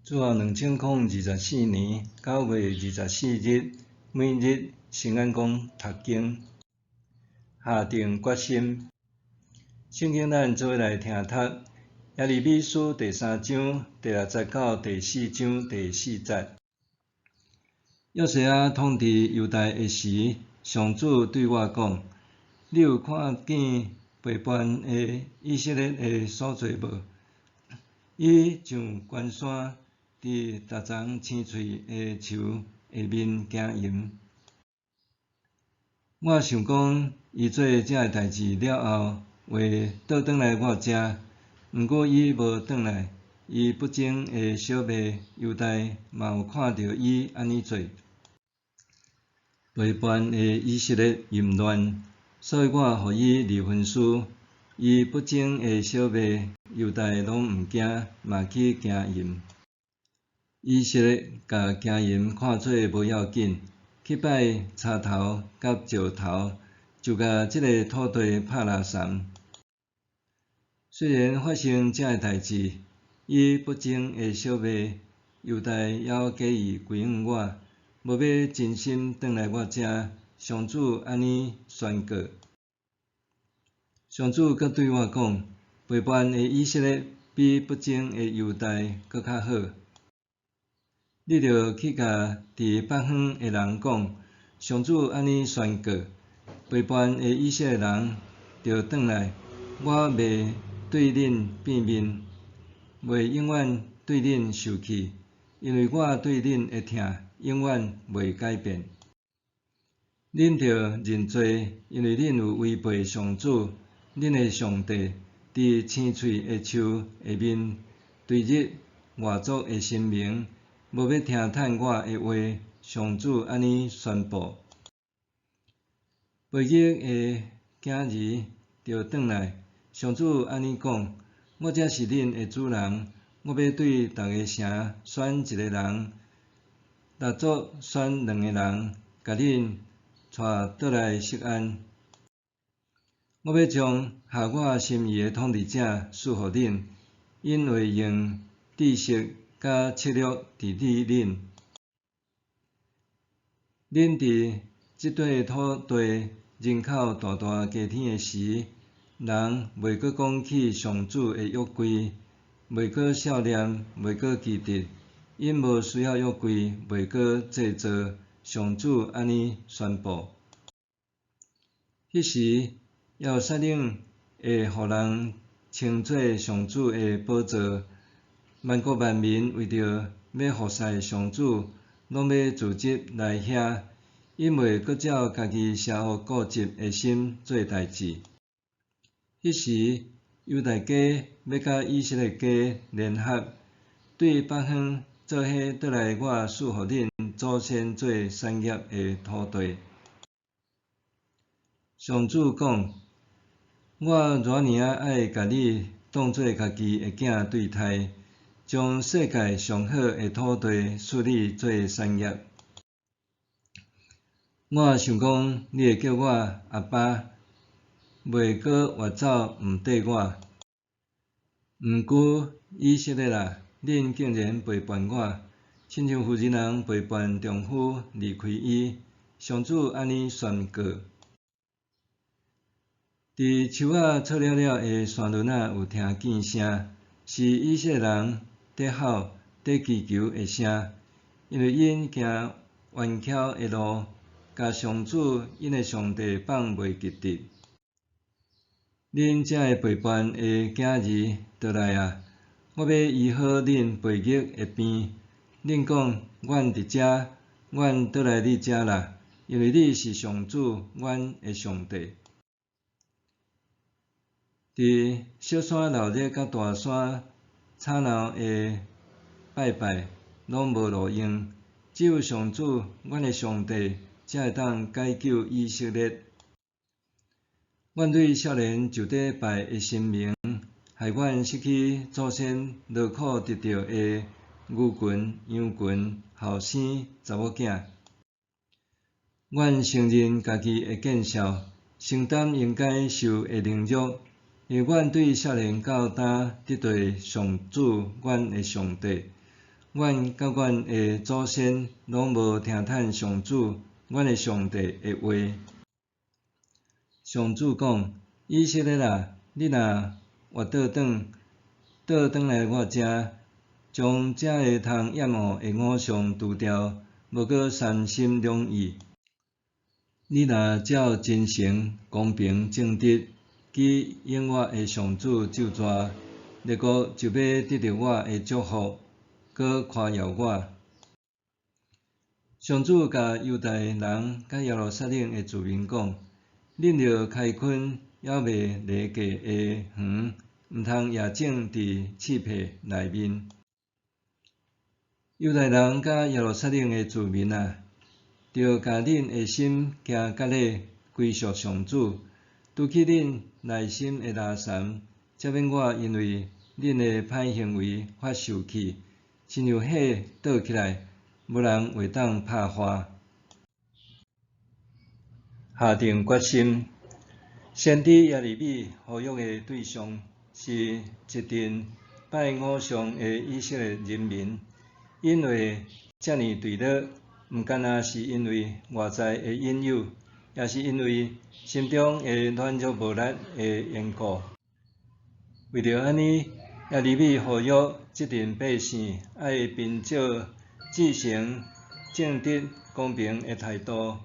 主後2024年9月24日，每日新眼光讀經，下定決心。聖經咱做伙來聽讀耶利米書第三章第六節到第四章第四節。約西亞統治猶大的時，上主對我講：你有看見背叛的以色列的所做無？伊上懸山，佇逐叢青翠的樹下面行淫。我想講，伊做這个代誌了後，會倒轉來我遮，毋過伊無轉來。伊不忠的小妹猶大嘛有看著伊按呢做，背叛的以色列淫亂，所以我予伊離婚書。伊不忠的小妹猶大攏毋驚，嘛去行淫。以色列共行淫看做無要緊，去拜柴頭佮石頭，就共這个土地拍垃圾。雖然發生這个代誌，伊不忠的小妹猶大猶假意歸向我，無欲真心轉來我遮。上主按呢宣告。上主閣對我講：背叛的以色列比不忠的猶大閣較好。你著去共佇北方的人講，上主按呢宣告：背叛的以色列人著轉來，我袂對恁變面，袂永遠對恁受氣，因為我對恁的疼永遠袂改變。恁著認罪，因為恁有違背上主，恁的上帝，佇青翠的樹下面對日外族的神明，無欲聽趁我的話，上主按呢宣布。背逆的囝兒著轉來，上主按呢講：我才是恁的主人，我欲對逐个城選一个人，六族選兩个人，共恁帶倒來錫安。我欲將合我心意的統治者賜予恁，𪜶會用知識佮策略治理恁。恁佇這塊土地人口大大加添的時，人袂閣講起上主的約規，袂閣數念，袂閣記得，𪜶無需要約規，袂閣製造。上主按呢宣布。彼時，耶路撒冷會予人稱做上主的寶座，萬國萬民為著欲服侍上主，攏欲聚集來遐，𪜶袂閣照家己邪惡固執的心做代誌。彼時，猶大家欲佮以色列家聯合，對北方做彼倒來我賜予恁祖先做產業的土地。上主講：我偌爾仔愛共你當做家己的囝對待，將世界上好的土地賜你做產業。我想講，你會叫我阿爸，袂閣越走毋綴我。毋過以色列啊，恁竟然背叛我，親像婦人人背叛丈夫離開伊。上主按呢宣告。佇樹仔錯了了的山崙仔有聽見聲，是以色列人佇吼、佇祈求的聲，因為𪜶行彎曲的路，共上主𪜶的上帝放袂記得。恁這个背叛的囝兒，倒來啊！我欲醫好恁背逆的病。恁講，阮佇遮，阮倒來你遮啦，因為你是上主，阮的上帝。佇小山鬧熱佮大山吵鬧的拜拜，攏無路用。只有上主，阮的上帝，才會當解救以色列。阮對少年就佇拜的神明，害阮失去祖先勞苦得著的牛群、羊群、後生查某囝。阮承認家己的見笑，承擔應該受的凌辱，因為阮對少年到今得罪上主，阮的上帝。阮佮阮的祖先攏無聽趁上主，阮的上帝的話。上主講：以色列啊，你若活倒轉，倒轉來我遮，將遮个通厭惡的偶像除掉，無閣三心兩意。你若照真誠、公平、正直，舉應我的上主咒詛，列國就欲得著我的祝福，閣誇耀我。上主共猶大人佮耶路撒冷的子民講：恁著開墾猶未犁過的園，毋通也種佇刺皮內面。猶大人佮耶路撒冷的子民啊，著共恁的心行割禮，歸屬上主，除去恁內心的垃圾，才免我因為恁的歹行為發受氣，親像火倒起來，無人會當拍化。下定決心，先知耶利米呼籲的對象是一陣拜偶像的以色列人民，𪜶會遮爾墜落，毋干焦是因為外在的引誘，也是因為心中的軟弱無力的緣故。為著按呢，耶利米呼籲這陣百姓愛憑藉至誠、正直、公平的態度，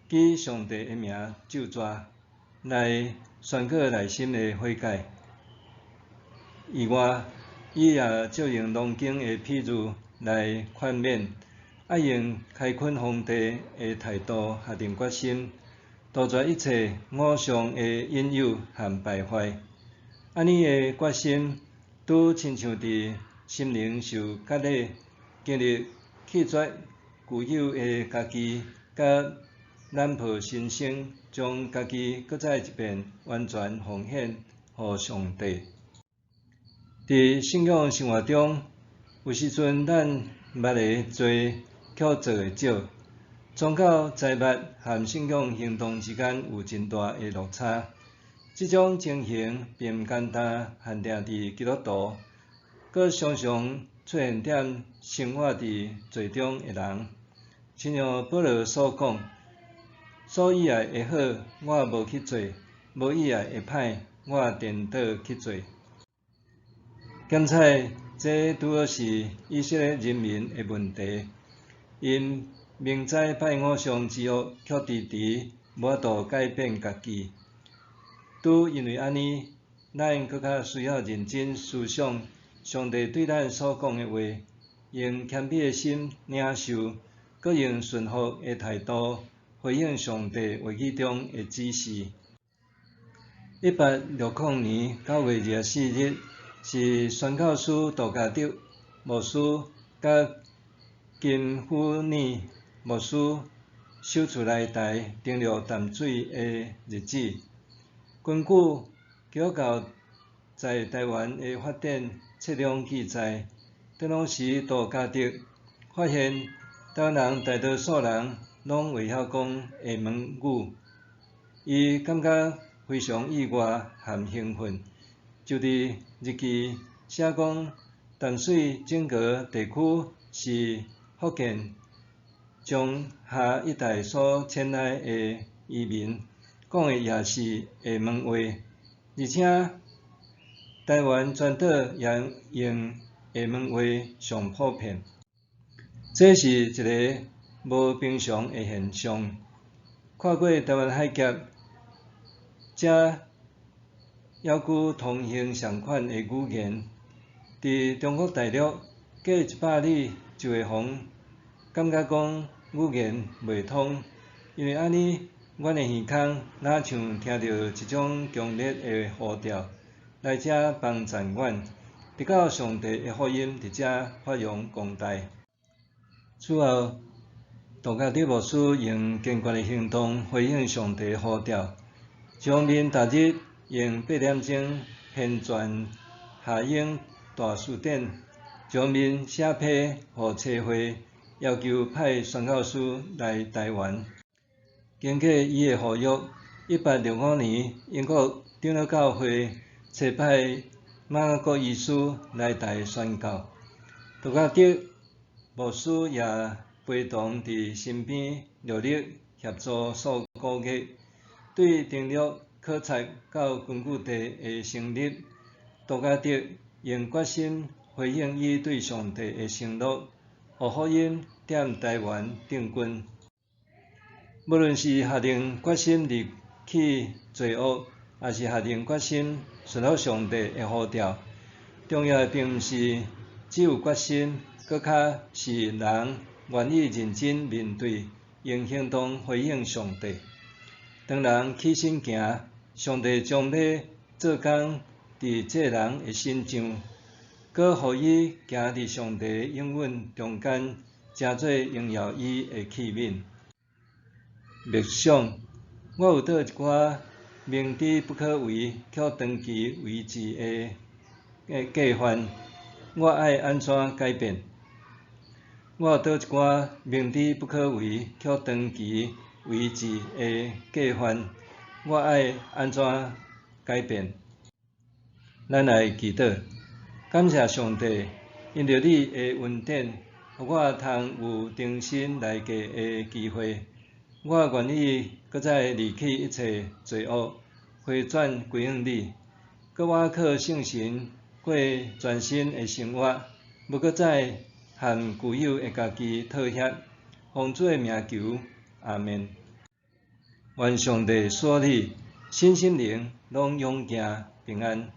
舉上帝的名咒詛，來宣告內心的悔改。以外，伊也借用農耕的比喻來勸勉，愛用開墾荒地的態度下定決心，杜絕一切偶像的引誘和敗壞。按呢的決心，拄親像佇心靈受割禮，經歷棄絕舊有的家己，佮攬抱新生，將家己閣再一遍完全奉獻予上帝。佇信仰生活中，有時陣咱捌的濟，卻做的少。宗教知捌和信仰行動之間有真大的落差。這種情形並毋單單限定佇基督徒，閣常常出現踮生活佇罪中的人。親像保羅所講：所喜愛的好，我無去做；無喜愛的歹，我顛倒去做。檢採這拄好是以色列人民的問題，𪜶明知拜偶像之惡，卻遲遲無法度改變家己。拄因為按呢，咱閣較需要認真思想上帝對咱所講的話，用謙卑的心領受，閣用順服的態度回應上帝話語中的指示。1860年9月24日是宣教師杜嘉德牧師佮金富爾牧師首次來台登陸淡水的日子。根據基督教在台灣的發展冊中記載，當時杜嘉德發現台灣人大多數人攏會曉講廈門語，伊感覺非常意外和興奮，就佇日記寫講淡水整個地區是福建漳廈一帶所遷來的移民，講的也是廈門話，而且台灣全島也用廈門話上普遍。這是一个無平常的現象。跨過台灣海峽，才猶閣通行仝款的語言。佇中國大陸，隔100里就會予感覺講語言袂通，因為按呢，阮的耳空若像聽著一種強烈的呼召，來遮幫贊阮，直到上帝的福音佇遮發揚光大。此後，杜嘉德牧師用堅決的行動回應上帝的呼召，一方面逐日用8點鐘編纂夏英大辭典，一方面寫批予差會，要求派宣教師來台灣。經過伊的呼籲，1865年，英國長老教會差派馬國醫師來台宣教。杜嘉德牧師也陪同佇身邊，努力協助數個月。對登陸考察到根據地的成立，杜加德用決心回應伊對上帝的承諾，予福音踮臺灣定根。無論是下定決心離棄罪惡，抑是下定決心順服上帝的呼召，重要的並毋是只有決心，閣較是人願意認真面對，用行動回應上帝。當人起身行，上帝將欲做工佇這人的身上，閣予伊行佇上帝應允中間，成做榮耀伊的器皿。默想，我有佗一寡明知不可為，卻長期維持的過犯，我愛按怎改變？我有佗一寡明知不可為，卻長期維持的過犯，我愛按怎改變？咱來祈禱，感謝上帝，因著你的恩典，予我通有重新來過的機會。我願意閣再離棄一切罪惡，回轉歸向你，閣倚靠聖神過全新的生活，無閣再和舊有的家己妥協。奉主的名求，阿們。願上帝賜你身心靈攏勇健平安。